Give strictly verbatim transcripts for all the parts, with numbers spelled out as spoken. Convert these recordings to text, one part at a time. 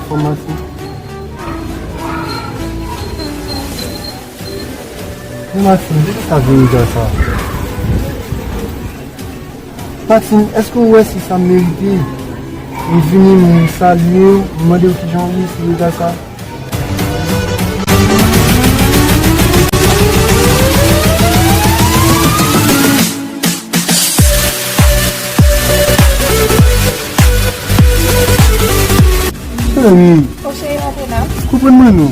Kòman se? Men Maxime, kisa vin jan sa? Maxime, èske w wè si sa merite? M vini, m salye w, m mande w kijan w ye, si rega sa. Mezanmi. O cheri, rantre la. Konprann mwen non.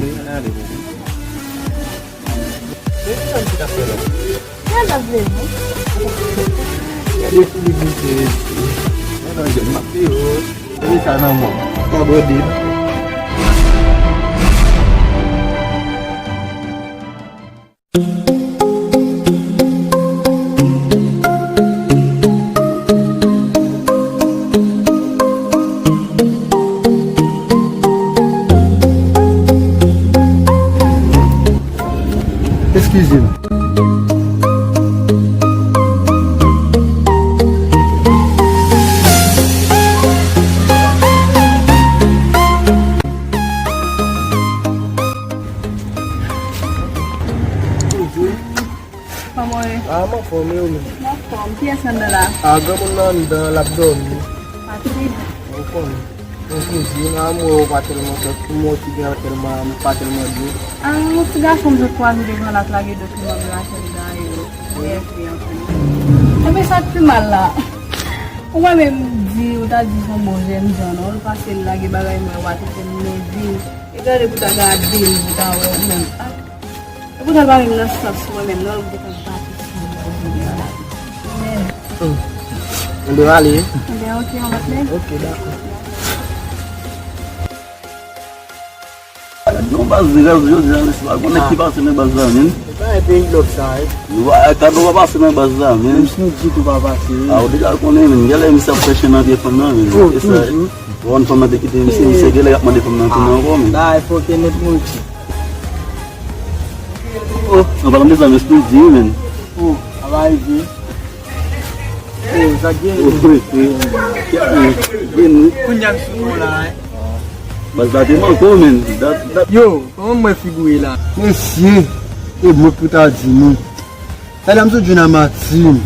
Gade Filip misye rete. Mwen nan jèn m ap peye w. Mete sa nan men w. Pa bòde. Eskize m. Kòman w ye? A, m anfòm, e ou menm? M anfòm. Kiyès anndan la? A, granmoun nan anndan, l ap dòmi. Patrik. Ou konnen. Mwen kouzin, a, m wè w pa tèlman sòt, m wè w ti gen tèlman, m pa tèlman byen. A, yon ti gason m sot kwaze devan l ap lage dòt nan bra sèl gaye yo. Mwen fè anfòm. Epi sa k pi mal la? Ou pa menm di, ou ta di se yon bon jènjan, non? Ou pase l lage bagay mwen, w a te fè m mezi. E gade pou ta gade l, pou ta wè w menm. A. E poutan l pa menm nan sans mwen menm, non, l gentan bati sou mwen jodi a la. Men. Hmm. Anben, ale. Anben, ok, on va play. Ok, dakò. Yon baz de rezo, jodi a, mesye, pa konnen ki pase nan baz la, men. E pa yon peyi lòk sa, wi. Yo pa, kado pa pase nan baz la, men. Menm Snoop ditou pa pase, wi. A, ou deja konnen, men. Genlè misye ap fè chen nan pye fanm nan, men. Oh, se sa, wi. Toujou. Bon, fanm nan te kite misye, misye genlè y ap mande fanm nan tounen ankò, men. Bagay foke nèt, mouti. Oh, an palan de sa, men Snoop di, wi, men. Oh, sa va rive. Oh, sa gen. Oh, wi, wi. Gen, wi. Kounye a m sou nou la, wi. Baz la te manke w, men. Dat, dat. Yo, kòman mwen figure la? Mesye, e mwen pou ta di nou. Talè a m sot jwenn a Maxime.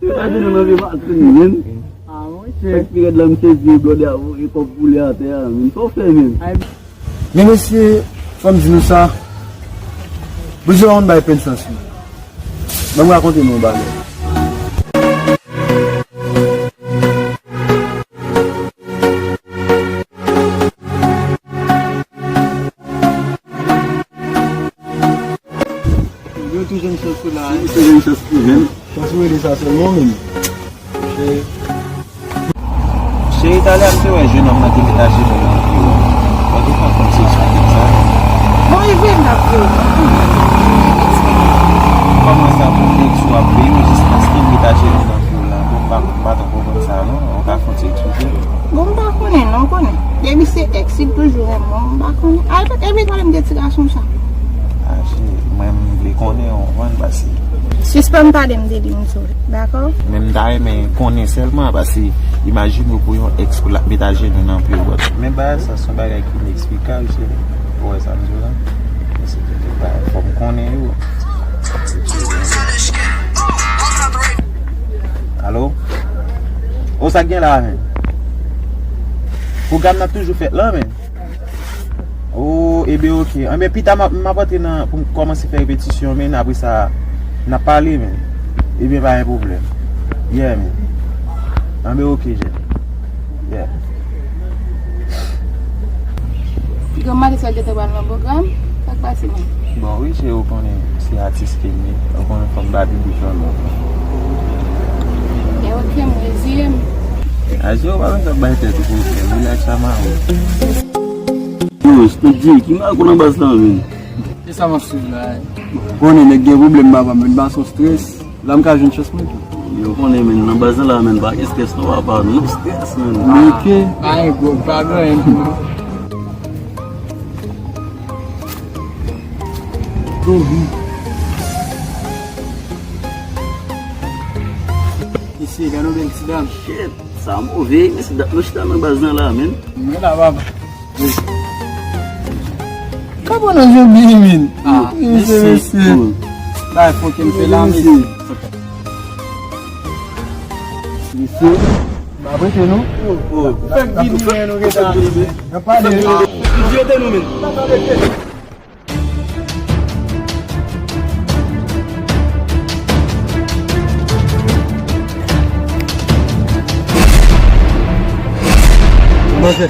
Yo pa jwenn nan vye Maxime, men. A, monchè. Sa k pi rèd la, m sezi blòdè a voye kòb boule atè a, men. Sa w fè, men? Men mesye, fò m di nou sa. Bouzen yon bay penn sans wi. Ban m rakonte nou yon bagay. Yo tou jwenn chans tou la, hein. Yo tou jwenn chans tou, men. Chans ou rele sa sèlman, men. Cheri, talè a m te wè jennonm nan te met ajenou nan pye w. Mwen te konn konn se eksplike m sa. Bon, e vre m t ap di w. Kòman sa pou ex ou ap peye w jiskaske l met ajenou nan pye w la? Bon, m pa, m pa twò konprann sa non. Ou ka fè yon ti eksplike m? Bon, m pa konnen non, ou konnen. Depi se ex, li toujou renmen w, m pa konnen. Al, epi talè m gen ti gason sa. A, cheri, mwen m vle konnen, ou konprann, paske Sispann pale m de li, m di w, dakò? Men m ta renmen konnen sèlman, paske imajine w pou yon ex pou l ap met ajenou nan pye w. Men bagay sa, se yon bagay ki ineksplikab, cheri. Ou wè sa m di w la? Men se tout bagay, fò m konnen yo. Alo? O, sa k gen la, men? Pwogram nan ap toujou fèt la, men. O, ebyen, oke. Anben, pita m ap, m ap antre nan, pou m kòmanse fè repetisyon, men apre sa, n ap pale, men. Ebyen, pa gen pwoblèm. Yeah, men. Anben, oke, jèn. Yeah. Granm maten sa gentan pral nan pwogram. Sa k pase, men? Bon, wi, cheri, ou konnen se atis ke m ye. Ou konnen fò m ba piblik lan lòt. E oke, m reziye m. A, cheri, ou pa bezwen bay tèt ou pwoblèm. Rilaks a mawo. Yo, Snoop di, ki mago nan baz la, men? Se sa m ap swiv la. Konnen nèg gen pwoblèm, papa, m vin pase yon strès. La m ka jwenn chans mwen tou. Yo konnen, men, nan baz la, men, pa gen strès non, papa, no stress, men. Ok. Pa gen gwòg, pa gen anyen tou. Kobe. Gade yon bèl ti dam. Shit, sa move, men se dat nou chita nan baz nan la, men. Mwen la, baba. Kaba nan zombi, men. Ah, mesye, mesye. Bay fòk m fè la, mesye. Mesye. Ba prete nou. Fèk vini, men nou gentan ale. Nan pale. Idyote nou, men. Manzè.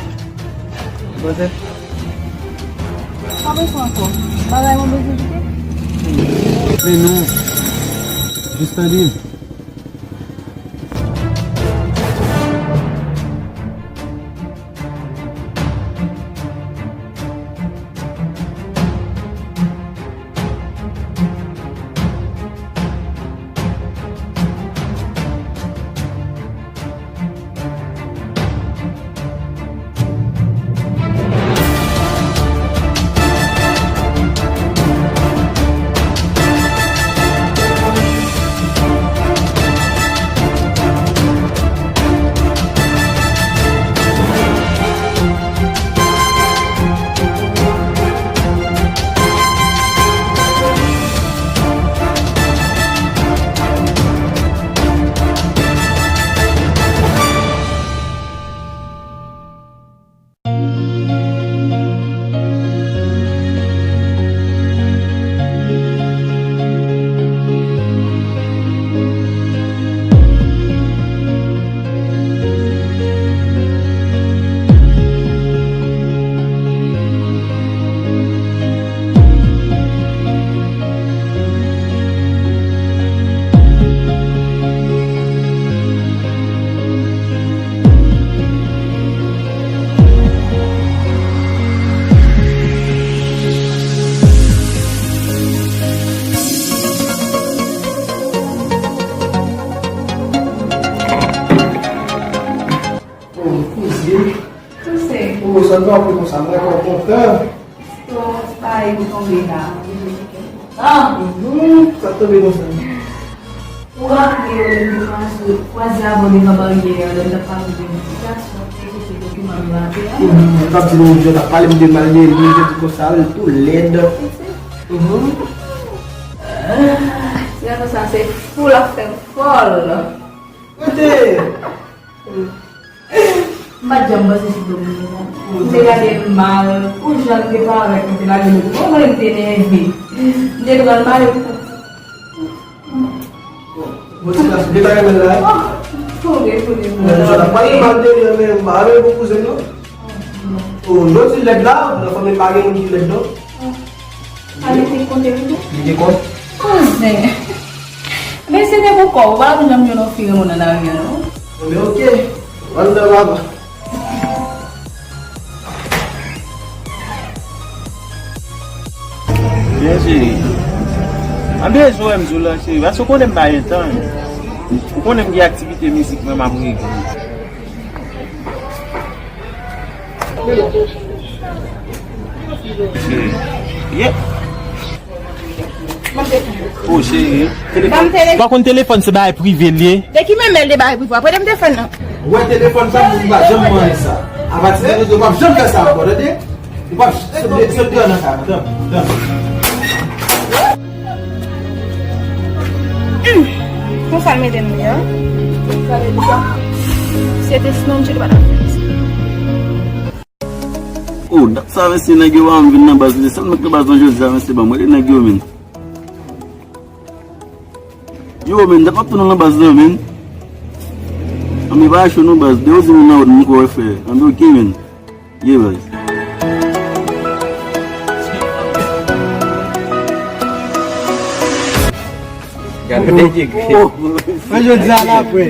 Manzè. Pa bezwen ankò. Bagay mwen bezwen kite. Men non. Jis tande m. Oh, kouzin. Kouzin. Oh, sa nou ap konsa, mwen kontan. Bon, se pa e pou tonbe la. Ah, mhm, sa tonbe konsa. Ou raple yo lè m te kwaze, kwaze avè w devan baryè a, lè m t ap pale de imigrasyon, te kite dokiman yo atè a? Mhm, m t ap di nou, yo t ap pale m de mal de li, de tout konsa, l tou lèd. Mhm. Ah, ti gason sa se fou l ap fè m fòl. Rete! M pa t janm panse sou do moun nan. M te gade l mal, pou jan l te parèt, m te lage l, bon, mwen m te nève. M te pran l male pou. Bon, ti gason, de bagay mwen la. Oh, tonbe, tonbe, tonbe. Mwen, jan ap pale mal de li, men m pa renmen pou kouzen, non. Oh, jodi lèd la, nan fanmi pa gen moun ki lèd, non. A, li te konte li tou? Li te konte? Kouzen. Men se te pou kò w, ou pa janm jwenn yon fi renmen w nan lari a, non. Bon, men oke. Ann nan, papa. Byen, cheri. Ann bezwen wè m di w la, cheri. Paske w konnen m pa gen tan. Ou konnen m gen aktivite mizik mwen, m ap regle. Cheri. Yeah. Oh, cheri. Telefòn. Ou pa konn telefòn se bagay prive l ye. De ki menm bèl de bagay prive? Apre de m telefòn nan. Ou wè telefòn sa, moun pa janm mande sa. Apati de jodi, ou p ap janm fè sa ankò, tande? Ou p ap sot de, sot deyò nan kay mwen, tanpri, tanpri. Hum, konsa l mete m li an. Sa vle di sa. Se te sinon, misye te pa t ap fè sa. Oh, dat sa, mesye, nèg yo pa janm vin nan baz, mesye. Sa l met nan baz nan jodi a, mesye, ban m rele nèg yo, men. Yo, men, dat m ap tann nan baz nan, men. Anben, pa cho non, baz. De yo di moun nan wè m kwè, frè. Anben, oke, men. Ye, baz. Gade, oh, oh. Mwen jodi a la, frè.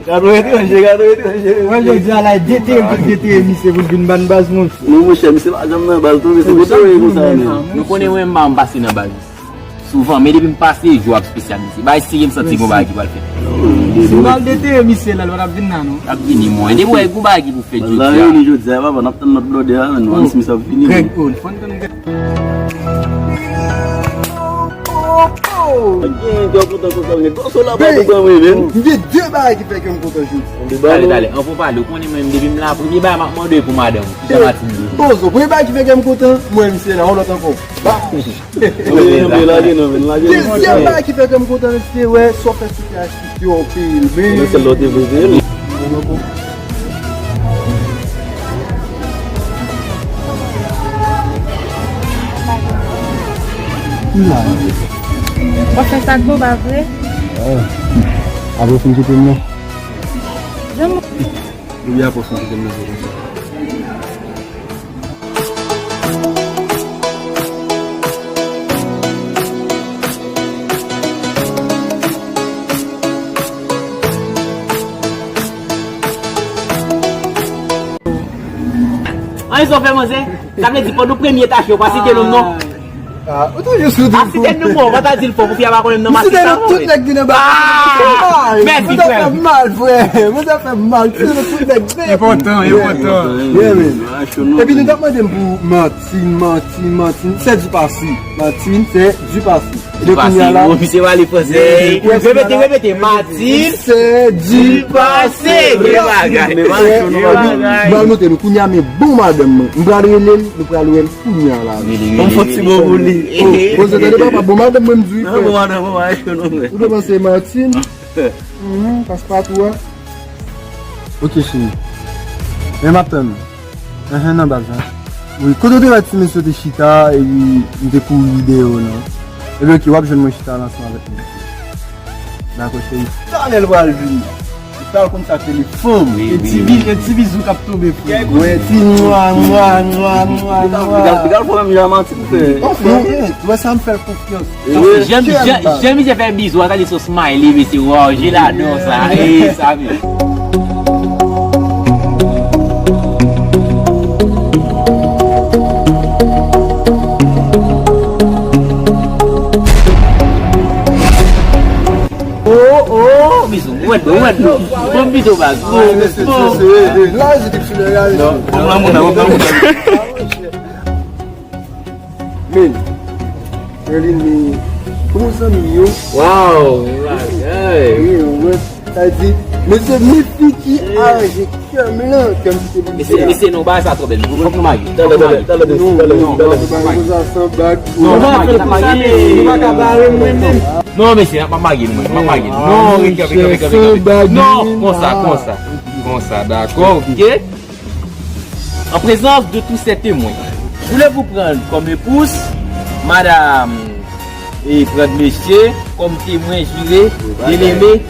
Gade w etranje, gade w etranje. Mwen jodi a la, detere m, detere misye pou l vin ban baz, monchè. Non, monchè, misye pa janm nan baz, non, misye. Bon, sa vle di konsa, men. Nou konnen mwen, m pa janm pase nan baz. Souvan, men depi m pase, jou ap espesyal, mesye. Bay serye, m santi gon bagay ki pral fèt. Si m al detere misye la, l pa t ap vin la, non. L ap vini, mwen. Depi w wè gon bagay ki pou fèt jodi a. Baz la reyini jodi a, papa, n ap tann lòt blòdè a, men nou, Anis Miss ap vini. Greg, oh, fò n tann Greg. Gen kè kontan konsa, men gwo sola pa kontan mwen menm. M gen de bagay ki fè kè m kontan jodi. Tale, tale, anvan w pale, ou konnen mwen menm depi m la, premye bagay m ap mande pou madanm ou, ki jan matin li ye. Bozo, premye bagay ki fè kè m kontan, mwen misye la, yon lòt ankò. Ba. Lage non, men, lage non, men, lage non. Dezyèm bagay ki fè kè m kontan, se wè sa w fè sou T H T yo anpil, men. Nan sèl lòt e vre, se li. W ap fè sa ak mwen, pa vre? Ah. Apre w fin kite m nan. Janm. Wi, apre w fin kite m nan, se konsa. Anyen sa w fè, manzè? Sa vle di, pandan w premye tache, w pa site non m, non? Ah, ou toujou sou A, site non mwen, w pa ta di l fò pou fi a pa konnen m nan. Masin sa, tout nèg vin anba. Ah! Mèsi, frè. Mwen sa fè m mal, frè. Mwen sa fè m mal. Tout nèg, enpòtan, enpòtan. Yeah, man. Epi nou t ap mande m pou Martine, Martine, Martine. C'est du passé. Martine, c'est du passé. Epi kounye a la, misye pale fransè. Repete, repete. Martine, c'est du passé. Gen bagay. Gen bagay. M pral montre nou kounye a, men bon madanm mwen. M pral rele l, nou pral wè l. Kounye a la. Ban m fè ti mo pou li. Oh, bon, se tande papa, bon madanm mwen m di wi, frè. Bon madanm mwen, pa echwe non, frè. Ou te panse Martine? Mhm, pas pa tou a. Ok, cheri. Men m ap tann ou. Enhen, nan baz la. Wi, kote w te wè ti mesye te chita, epi m te kouri dèyè w lan? Ebyen, ok, w ap jwenn mwen chita la ansanm avèk mwen. Dakò, cheri. Talè l pral vini. Ou pral konn sa k rele fanm. Wi, wi, wi. E ti bi-, e ti bizou k ap tonbe, frè. Wè, ti nwa, nwa, nwa, nwa, nwa. Li pral fè menm jan Martine fè. Non, non, eh, wè sa m fè l konfyans. Jan, jan, jan misye fè bizou a, sa di se yon smiley, mesye, waw, je l'adore sa. Eh, sa menm. Oh, oh, bizou, mwen dlo, mwen dlo. Bon bizou, baz. Bon, bon. Non, non, non, non, non. Men, Merlin, men, bon zanmi yo. Waw, bagay. Wi, wi. Sa di, mesye, men fi ki aranje kè m lan, kè m kite pou li. Mesye, mesye, non, bagay sa twò bèl. Fòk nou marye. Talè, talè, talè, talè, talè. Non, non, non, non, non, non, non, non, non, non, non, non, mesye, n ap marye nou, mwen, n ap marye nou. Non, rete, rete, rete, rete. Non, konsa, konsa. Konsa, dakò, ok. En présence de tous ces témoins, voulez-vous prendre comme épouse Madame et prendre monsieur comme témoin juré, bien-aimé?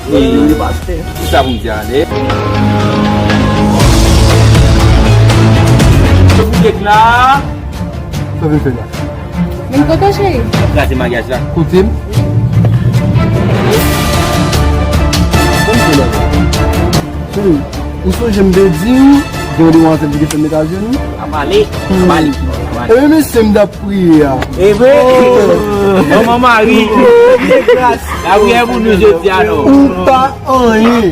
E ki sa pou m di ale? Sa w vin fè la? Men kote w, cheri? Ap kraze maryaj la. Kote m? Sa m fè la? Cheri, ou sonje m te di w, gen yon demwazèl ki te fè m met ajenou? Pa pale, pa pale. Ebyen, mesye, m t ap priye a. E vre? Manman Mari. Lapriyè pou nou jodi a, non. Ou pa anyen.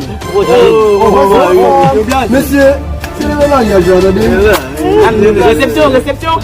Mesye, selebre maryaj la, tande? Resepsyon, resepsyon.